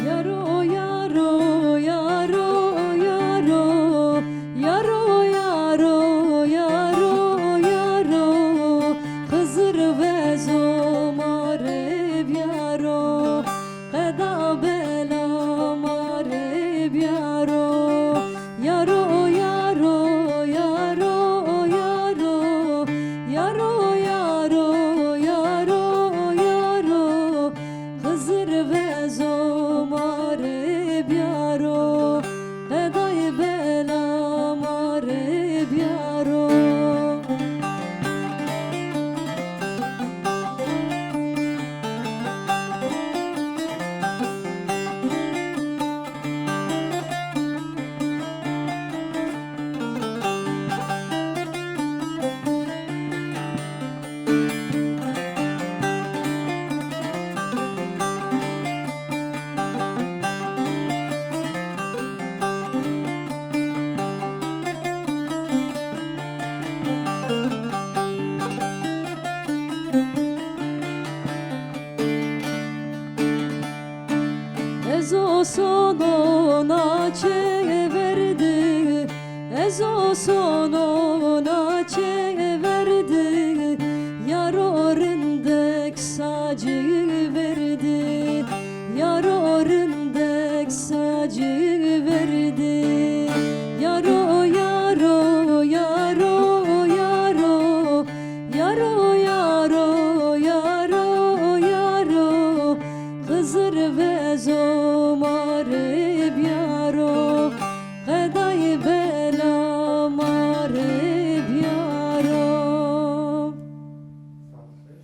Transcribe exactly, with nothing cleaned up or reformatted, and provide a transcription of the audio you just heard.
Yaro, yaro, yaro, yaro. Yaro, yaro, yaro, yaro. Xizir vezo ma rê biyaro. Qeda bela ma rê biyaro. Yaro, yaro, yaro, yaro. Yaro, yaro, yaro, yaro. Xizir vezo ma rê biyaro. Qedayê bela ma rê biyaro. Ezo sono na çêver de, ezo sono na çêver de, yaro rindek sacî ver de, yaro rindek sacî ver de. Yaro, yaro, yaro, yaro, yaro,